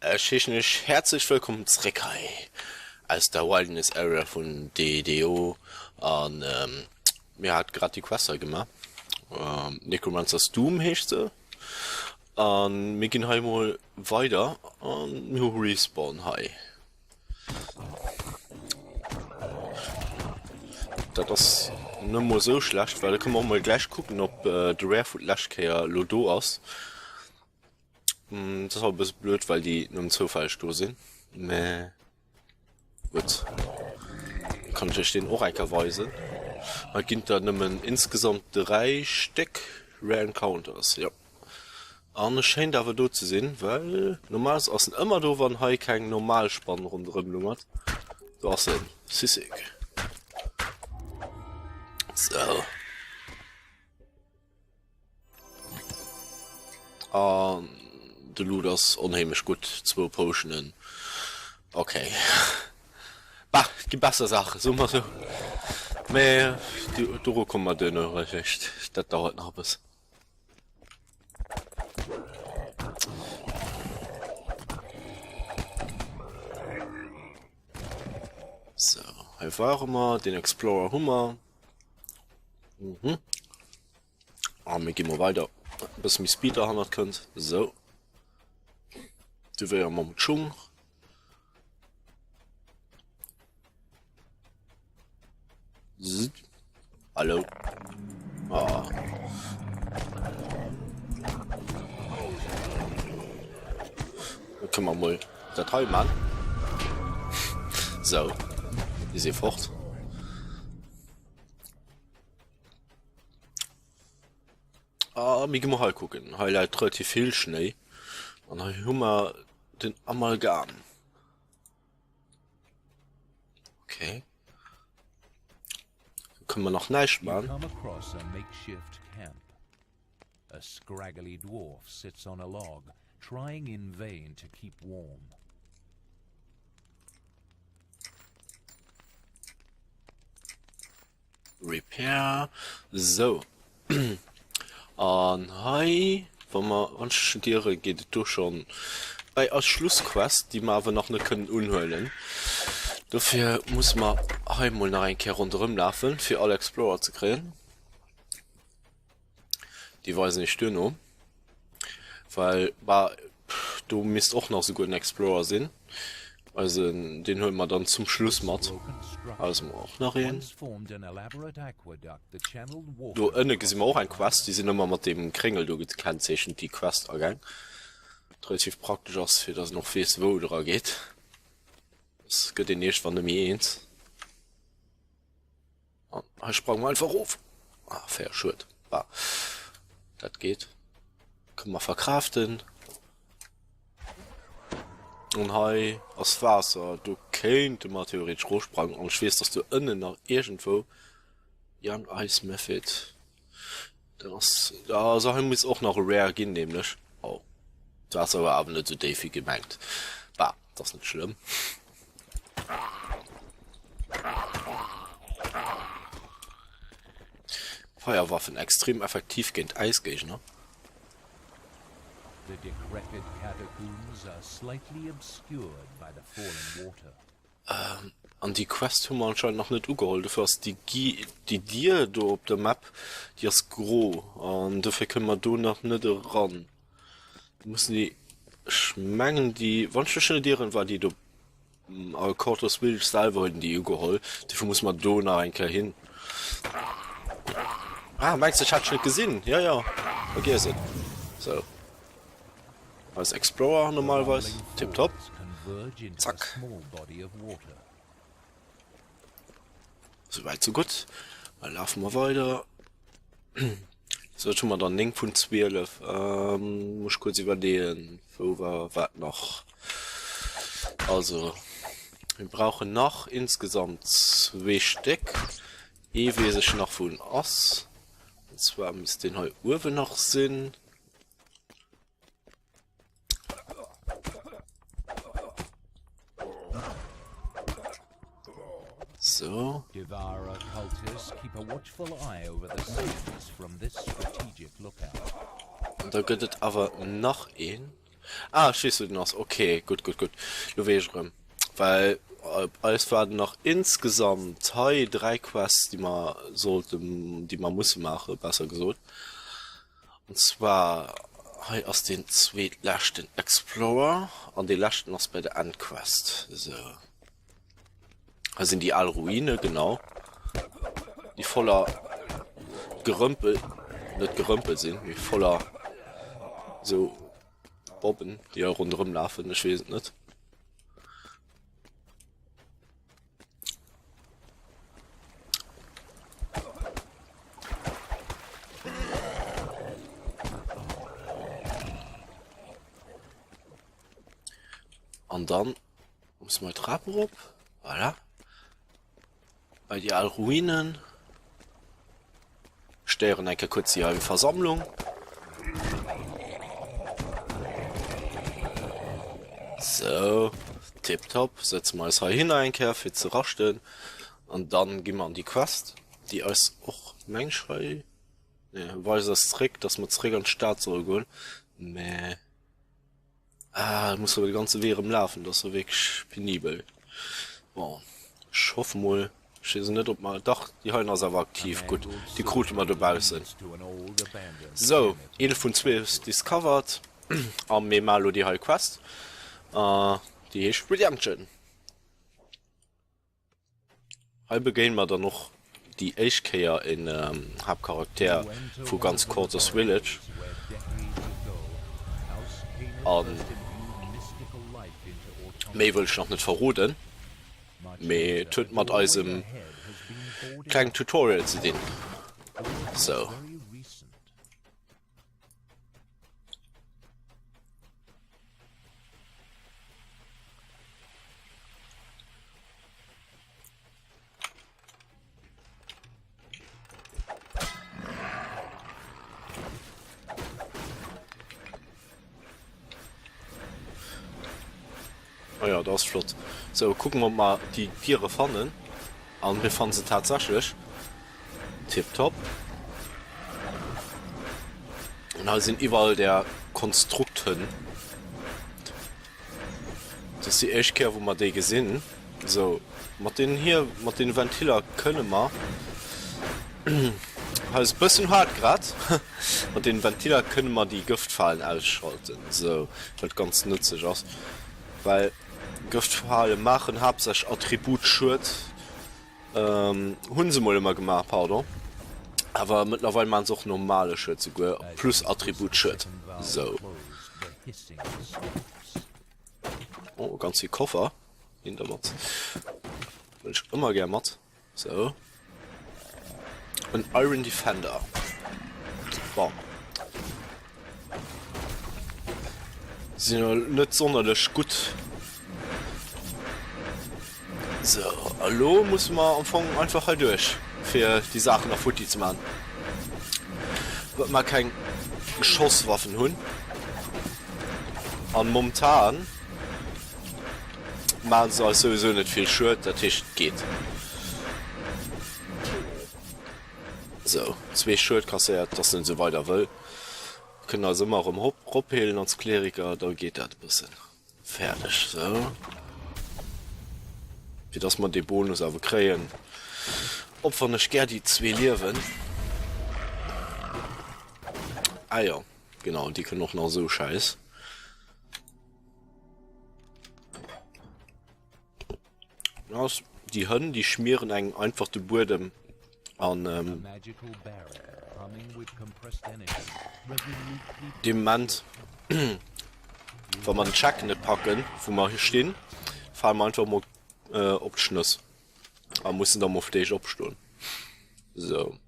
Ech heeschen iech häerzlech wëllkomm zréck hei aus der Wilderness Area vun DDO an mir hat grad déi Quest hei gemaach, Necromancer's Doom heescht se an mir ginn hei mol weider an mir hu Respawn hei. Dat ass net mol sou schlecht, well da kënne mer och mol gläich kucken ob de Rare vun d'lescht Kéier elo do ass. Dat ass awer e bësse blöd, well déi nëmmen zoufälleg do sinn. Mä gutt, kann ech iech deen och eng Kéier weisen. Hei ginn der nëmmen insgesamt 3 Stéck Rare Encounters, jo. An e schéint awer do ze sinn, well normalerweis ass en ëmmer do, wann hei keng normal Spann ronderëm lungert. Do ass en, Sissik. Sou. An de Loot ass onheemlech gutt, zwou Potionen. Ok. Bah, et gi besser Saachen, soe mer esou. Mä doru komme mer duerno eréischt, dat dauert nach e bëssen. Sou, hei ware mer, den Explorer hu mer. Mhm. A mir gi mol weider. E bësse méi Speed derhannert kënnt. Sou. Du wéier mam Schung. Hallo. Ah. Da kënne mer mol dat hei man. Sou. Déi si fort. Ah, mir gi mol hei kucken. Hei läit relativ vill Schnéi. An hei hu mer den Amalgam. Okay. Do kënne mer nach näischt You man. come across a makeshift camp. A scraggly dwarf sits on a log, trying in vain to keep warm. Repair. Sou. An hei, wa mer wann ech mech net iere, geet et do schonn bei eis Schlussquest, déi mer awer nach net kënnen unhuelen. Dofir musse mer hei mol nach eng Kéier ronderëm lafen, fir all Explorer ze kréien. Déi weisen ech duerno. Well bah, do misst och nach souguer den Explorer sinn. Also den huele mer dann zum Schluss mat. Hei mer och nach een. Do ënne gesi mer och eng Quest. Déi sinn ëmmer mat deem Kréngel do gekennzeechent, déi Quest-Agäng. Wat relativ praktesch ass, fir datt een och weess, wou et erageet. Soss gëtt een iergendwann net méi eens. An hei sprange mer einfach erof. Ah, fair, schued. Bah, dat geet. Kënne mer verkraften. An hei ass Waasser. Do kéinte mer theoretesch erofsprangen. An ech weess, dass do ënnen nach iergendwou Young Ice Mephit. Dat ass, also hei muss och nach e Rare ginn, nämlech. Oh, d'Waasser war awer net esou déif wéi gemengt. Bah, dat ass net schlëmm. Feierwaffen extrem effektiv géint Äisgéigner. The decrepit catacombs are slightly obscured by the falling water. An déi Quest hu mer anscheinend nach net ugeholl, dofir ass déi déi Dier do op der Map, déi ass gro an dofir kënne mer do nach net eran. Mussen déi, ech mengen déi, wann ech mech net ieren, war déi do a Cortos Village selwer huet en déi ugeholl, dofir musse mer do nach eng Kéier hin. Ah, mengs de ech hätt dech net gesinn? Jo, jo, vergiess et. Sou. Eis Explorer normalerweis tiptop. Zack. Souwäit sou gutt. Da lafe mer weider. Sou, jetzt hu mer dann 9 vun 12. Ähm, muss ich kuerz iwwerleeën, wou war wat nach. Also, mir brauchen nach insgesamt zwee Stéck. Ee weess ech nach, wou en ass. Und zwar misst deen hei uewen nach sinn. So. Devourer cultists keep a watchful eye over the sands from this strategic lookout. Und da gëtt et awer nach een. Ah, ech weess wou den ass. Ok, gutt, gutt, gutt. Lo weess ech erëm. Well op eis waarden nach insgesamt hei 3 Quests, déi mer sollten, déi mer musse maachen, besser gesot. An zwar hei ass deen zweetleschten Explorer an dee leschten ass bei der Endquest. Sou. Hei sinn déi al Ruine, genau. Déi voller Gerëmpel, net Gerëmpel sinn, mee voller sou Bobben, déi hei ronderëm lafen, ech weess et net. An dann muss mer d'Trap erop. Voilà. Bei déi al Ruinen. Stéieren eng Kéier kuerz déi hei Versammlung. Sou, tipptopp. Sëtze mer eis heihinner eng Kéier fir ze raschten. An dann gi mer an déi Quest, déi eis och, meng ech, hei, nee, weist eis zréck, dass mer zréck an d'Stad solle goen. Mä. Ah, muss awer de ganze Wee erëm lafen, dat ass jo wierklech penibel. Bon, ech hoffe mol, ech weess net ob mer, dach déi heien ass awer aktiv, gutt, déi krute mer dobaussen. Sou, 11 vun 12 discovered a mir maache lo déi hei Quest, déi heescht Redemption. Hei begéine mer dann och déi éischt Kéier en Haaptcharakter vu ganz Quarters Village a méi wëll ech nach net verroden, mee et huet mat eisem klengen Tutorial ze dinn. Sou. Oh ja, dat ass flott. Sou, kucken mer, ob mer déi Diere fannen. An mir fannen se tatsächlech. Tiptop. An hei sinn iwwerall där Konstrukthënn. Dat ass déi éischt Kéier wou mer déi gesinn. Sou, mat deenen hier, mat deene Ventiller kënne mer, hei ass e bëssen haart grad, mat deenen Ventiller kënne mer déi Gëftfalen ausschalten. Sou, wat ganz nëtzlech ass, well Gëftfale maachen haaptsächlech Attributschued. Hunn se mol ëmmer gemaach, pardon. Awer mëttlerweil maachen se och normale Schued souguer, plus Attributschued. Sou. Oh, ganz vill Koffer. Hin dermat. Huelen ech ëmmer gär mat. Sou. En Iron Defender. Bon. Sinn jo net sonderlech gutt. Sou, a lo musse mer am Fong einfach hei duerch, fir déi Saachen nach futti ze man. Wat mer keng Geschosswaffen hunn. An momentan maachen se eis souwisou net vill Schued, dat heescht et geet. Sou, zwee Schued kasséiert, dass en esou weider wëll. Kënnen eis ëmmer erëm ropheelen als Kleriker, da geet dat e bëssen. Fäerdeg, sou. Fir dass mer dee Bonus awer kréien, opfern ech gär déi zwee Liewen. Ah jo, genau, déi kënnen och nach esou Schäiss. Ass déi Hënn, déi schmieren engem einfach de Buedem an deem Moment, wa mer den Check net packen, wou mer stinn, fale mer einfach mol op d'Schnëss a mussen da mol fir d'éischt opstoen. Sou,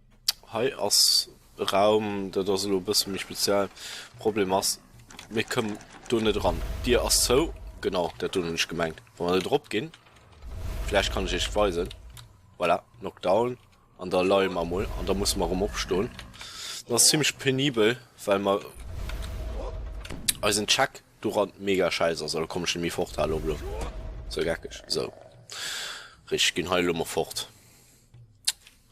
hei ass e Raum, dat ass elo e bësse méi speziell. Problem ass, mir kommen do net eran. D'Dier ass zou. Genau, dat do hunn ech gemengt. Wa mer net erop ginn, vläicht kann ech iech et weisen. Voilà, Knockdown. An da leie mer emol an da musse mer erëm opstoen. Dat ass zimmlech penibel, well mer eisen Check doran mega schäiss ass. Also komm ech net méi fort, hal op elo. Sou geckeg. Sou, richteg, ginn hei elo mol fort.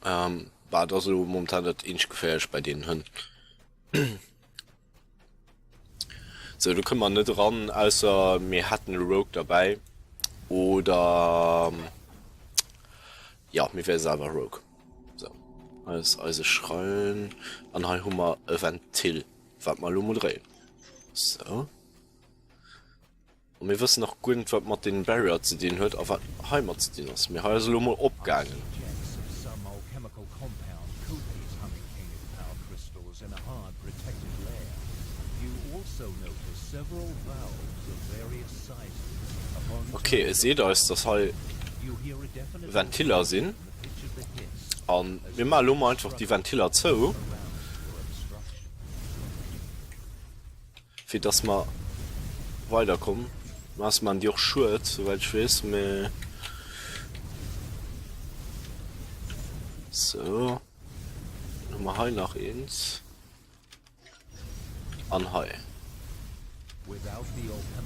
Ähm, bah, dat ass elo momentan dat eenzeg Geféierlecht bei deenen Hënn. Sou, do kënne mer net eran, ausser mir hätten e Rogue derbäi. Oder, jo, mir wäre selwer Rogue. Sou, hei ass eise Schrein. An hei hu mer e Ventil, wat mer elo mol dréien. Sou. A mir wëssen nach guer net, wat mat deenen Barrier ze dinn huet a wat heimat ze dinn ass. Mee hei ass elo mol opgaangen. Ok, e seet eis, dass hei Ventiller sinn. A mir maache elo mol einfach déi Ventiller zou. Fir dass mer weider kommen. Mass man déi och Schued, souwäit ech weess, mee sou. Dann hu mer hei nach eent. An hei.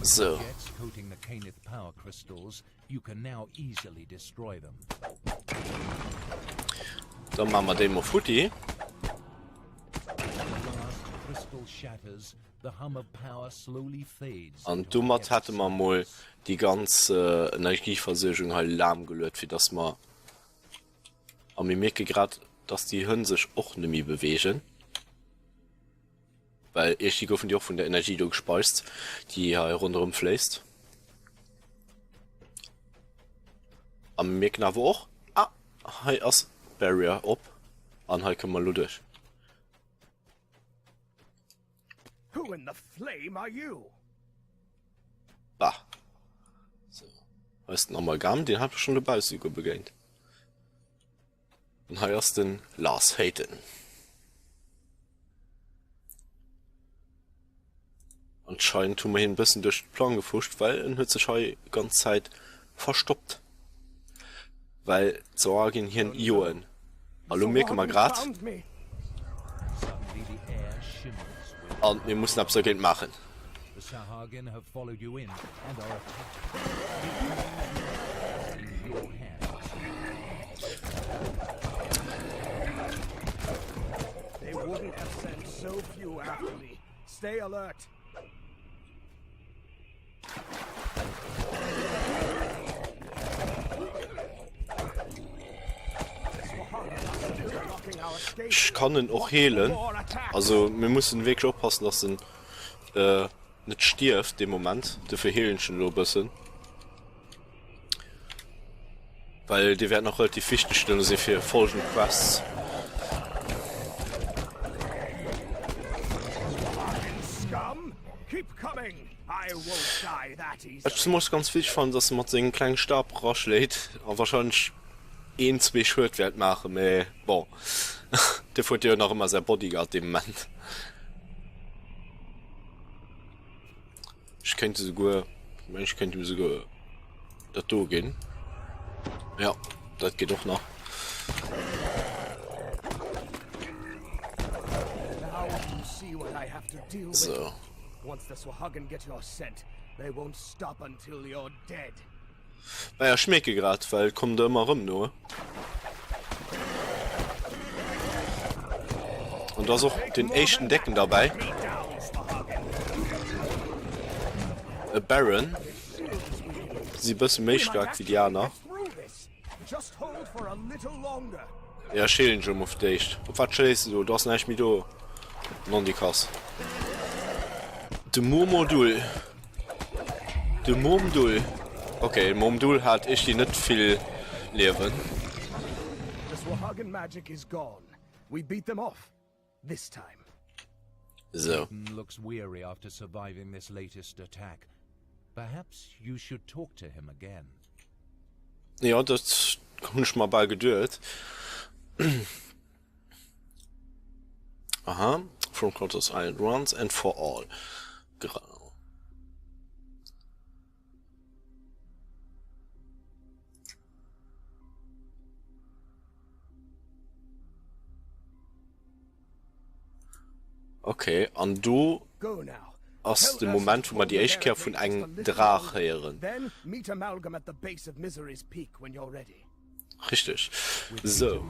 Sou. Da maache mer déi mol futti. An domat hätte mer mol déi ganz Energieversuergung hei lahmgeluet, fir dass mer, a mir mierke grad, dass déi Hënn sech och nemmi beweegen. Well iergdi goufen déi och vun der Energie do gespeist, déi hei ronderëm fléisst. A mir mierken awer och, ah, hei ass d'Barrier op an hei kënne mer elo duerch. Who in the flame are you? Bah. So. Hei ass den Amalgam, deen hat ech schonn dobausse souguer begéint. An hei ass den Lars Hayden. Anscheinend hu mer hien e bëssen duerch d'Plang gefuscht, well en huet sech hei ganz Zäit verstoppt. Well d'Soa ginn hien joen. A lo mierke mer grad. An mir mussen eppes dergéint maachen. Ech kann en och heelen. Also mir mussen wierklech oppassen, dass en net stierft dee Moment. Dofir heelen ech en elo e bëssen. Well dee wäert nach relativ wichteg duerno si fir folgend Quests. Wat ech zemools ganz witzeg fannen, dass e mat sengem klengen Stab raschléit a wahrscheinlech een, zwee Schued wäert maachen, mee bon, dofir huet e jo nach ëmmer säi Bodyguard dee Moment. Ech kéint esouguer, ech mengen ech kéint em esouguer dat do ginn. Ja, dat geet och nach. So. Naja, ech mierke grad, well et kommen der ëmmer erëm no. An do ass och den éischten Décken derbäi. E Baron. Si bësse méi staark wéi déi aner. Ja, ech heelen dech emol fir d'éischt. Op wat schléiss de do? Do ass näischt méi do. Nondikass. De Momodul. De Momdul. Ok, de Momdul hat iergdi net vill Liewen. Sou. Jo, dat hunn ech mer bal geduet. Aha, from Crotus Island once and for all. Genau. Ok, an do ass de Moment wou mer déi éischt Kéier vun engem Draach héieren. Richteg. Sou.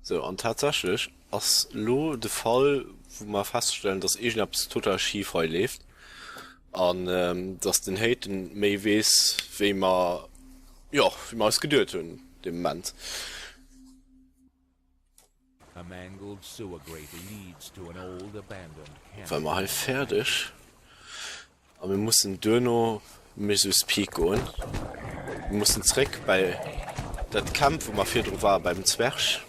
Sou, an tatsächlech ass lo de Fall, wou mer feststellen, dass iergendeppes total schif hei leeft an dass den Hayton méi weess, wéi mer, jo, wéi mer eis geduet hunn dee Moment. Well mer hei fäerdeg a mir mussen duerno Misus Peak goen. Mir mussen zréck bäi dat Camp wou mer virdru ware beim Zwerg.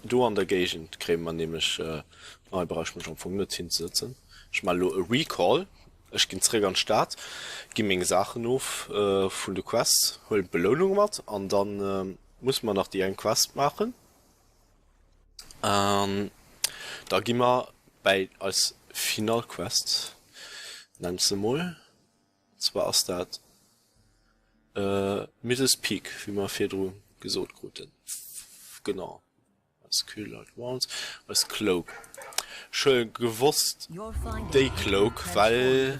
Do an der Géigend kréie mer nämlech, hei brauch ech mech am Fong net hinzesëtzen. Ech maache lo e Recall, ech ginn zréck an d'Stad, gi meng Saachen of vun de Quests, huelen d'Belounung mat an da musse mer nach déi eng Quest maachen. An da gi mer bäi eis final Quest, nennen ech se mol. An zwar ass dat Mrs. Peak, wéi mer virdru gesot kruten. Genau, eis Kühlheit Wands, eis Cloak. Ech huele gewosst déi Cloak, well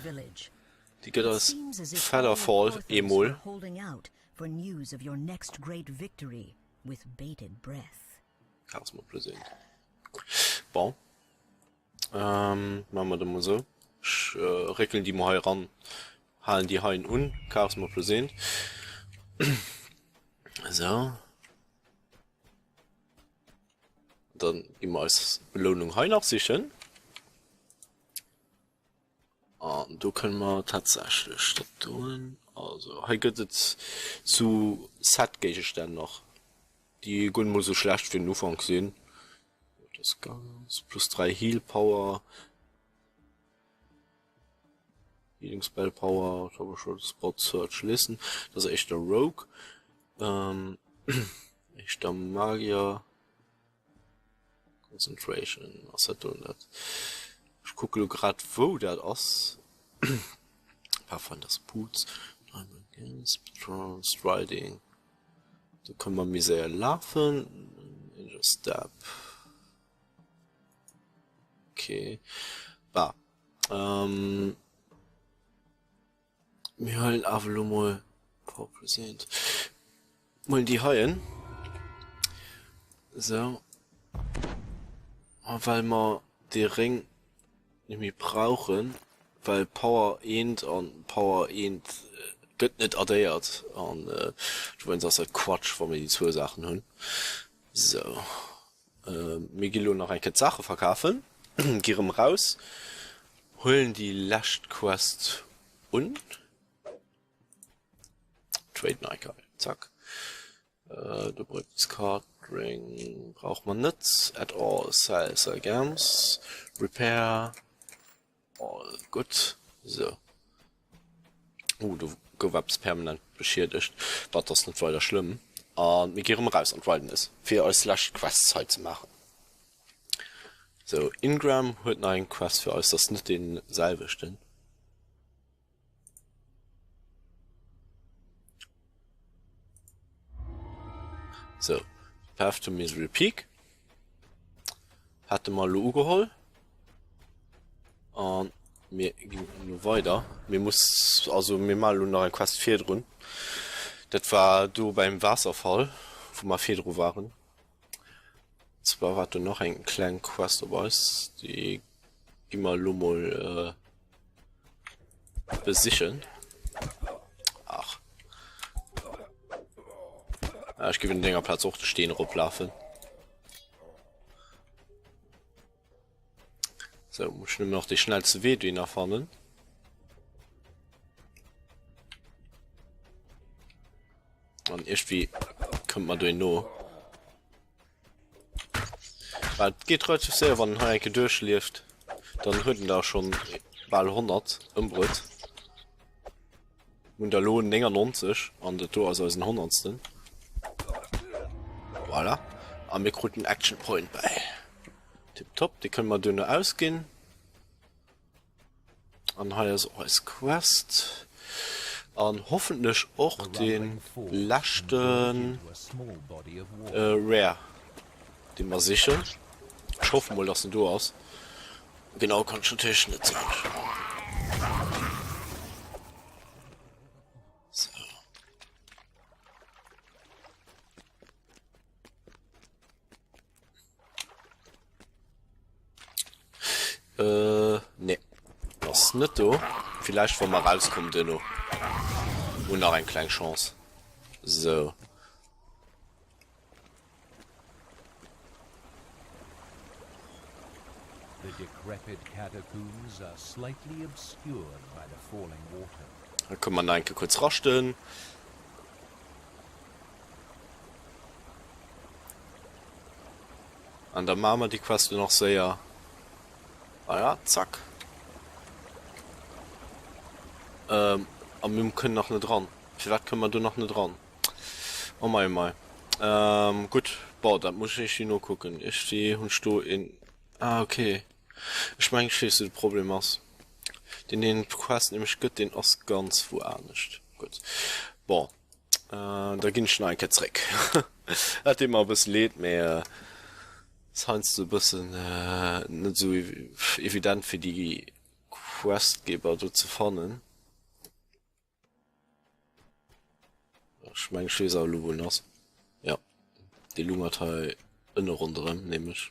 déi gëtt eis Featherfall eemol. With bated breath. Charisma plus 1. Bon. Ähm, machen wir das mal so. Ich äh, réckelen die mal hei ran. Halen die heien un. Charisma plus 1. So. Dann gehen wir eis Belohnung hei nach sichen. An do kënne mer tatsächlech dat doen. Also hei gëtt et sou Set-Géigestänn nach, déi guer net mol sou schlecht fir den Ufank sinn. Dat ass ganz plus 3 Heal Power, Healing Spell Power, Troubleshoot, Spot Search, Listen. Dat ass éischter Rogue, éischter Magier. Concentration ass dat do net. Ech kucke lo grad wou dat ass. Pathfinder's Boots, Striding. Do kënne mer méi séier lafen. Ninja Step. Okay. Bah. Ähm. Mir huelen awer elo mol Power Present. Mol déi heien. Sou. A well mer dee Réng net méi brauchen, well Power eent an Power eent gëtt net addéiert an dowéinst ass dat Quatsch wa mir déi zwou Saachen hunn. Sou. Mir gi lo nach eng Kéier d'Saache verkafen, gi rëm raus, huelen déi lescht Quest un. Trade Nike, zack. Do bréngt Card Ring brauche mer net. Add all, sell, sell gems, repair. All gutt. Sou. Uh, do gouf eppes permanent beschiedegt. Dat ass net weider schlëmm. A mir gi rëm eraus an d'Wilderness, fir eis lescht Quests hei ze maachen. Sou, Ingram huet nach eng Quest fir eis. Dat ass net dee selwechten. Sou, Path to Misery Peak hate mer elo ugeholl an mir ginn elo weider. Mir muss also mir maachen elo nach eng Quest virdrun. Dat war do beim Waasserfall, wou mer virdru waren. Zwar waart do nach eng kleng Quest op eis, déi gi mer elo mol besichen. Ach. Ja, ech géif un denger Plaz och de Steen eroplafen. Sou, muss ech nëmmen nach dee schnellste Wee dohinner fannen. An iergendwéi kënnt mer dohin no. Well et geet relativ séier, wann en hei eng Kéier duerchlieft, dann huet en der schonn bal 100 ëmbruet. Mir hunn der elo 99 an dat do ass eisen honnertsten. Voilà. A mir kruten Action Point bäi. Tipptopp, dee kënne mer duerno ausginn. An hei ass och eis Quest. An hoffentlech och de leschten Rare, dee mer sichen. Ech hoffe mol, dass en do ass. Genau kann ech natierlech net soen. So. Äh, nee. Ass net do. Villäicht wa mer rauskommen duerno. Hunn nach eng kleng Chance. Sou. The decrepit catacombs are slightly obscured by the falling water. Da kënne mer nach eng Kéier kuerz raschten. An da maache mer déi Quest lo nach séier. Voilà, zack. Ähm, a mir kënnen nach net ran. Firwat kënne mer do nach net ran? Oh mei, oh mei. Ähm, gutt. Bon, dat muss ech iergendwéi nokucken. Iergendwéi hunn ech do een... Ah, okay. Ech mengen, ech weess, wou de Problem ass. Deen, deen d'Quest nämlech gëtt, deen ass ganz wou anescht. Gutt. Bon. Da ginn ech nach eng Kéier zréck. Dat deet mer e bësse leed, mee ass heiansdo e bëssen net esou evident fir déi Questgeber do ze fannen. Ech mengen ech weess awer elo wou en ass. Jo, dee lungert hei ënne ronderëm nämlech.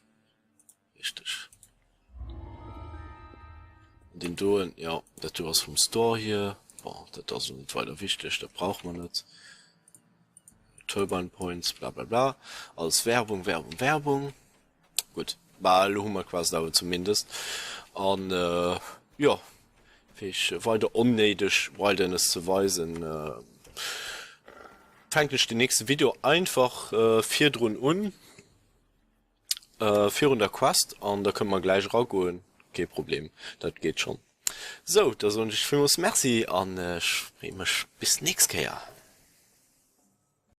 Richteg. An deen doen, jo, dat do ass vum Store hier. Bon, dat ass elo net weider wichteg, dat brauche mer net. Turbine Points, bla bla bla. Alles Werbung, Werbung, Werbung. Gutt, bah elo hu mer d'Quest awer zumindest. An jo, fir iech weider onnéideg Wilderness ze weisen, fänken ech den nächste Video einfach virdrun un. Virun der Quest an da kënne mer gläich eragoen, kee Problem, dat geet schonn. Sou, da soen ech iech villmools Merci an ech freeë mech bis d'nächst Kéier.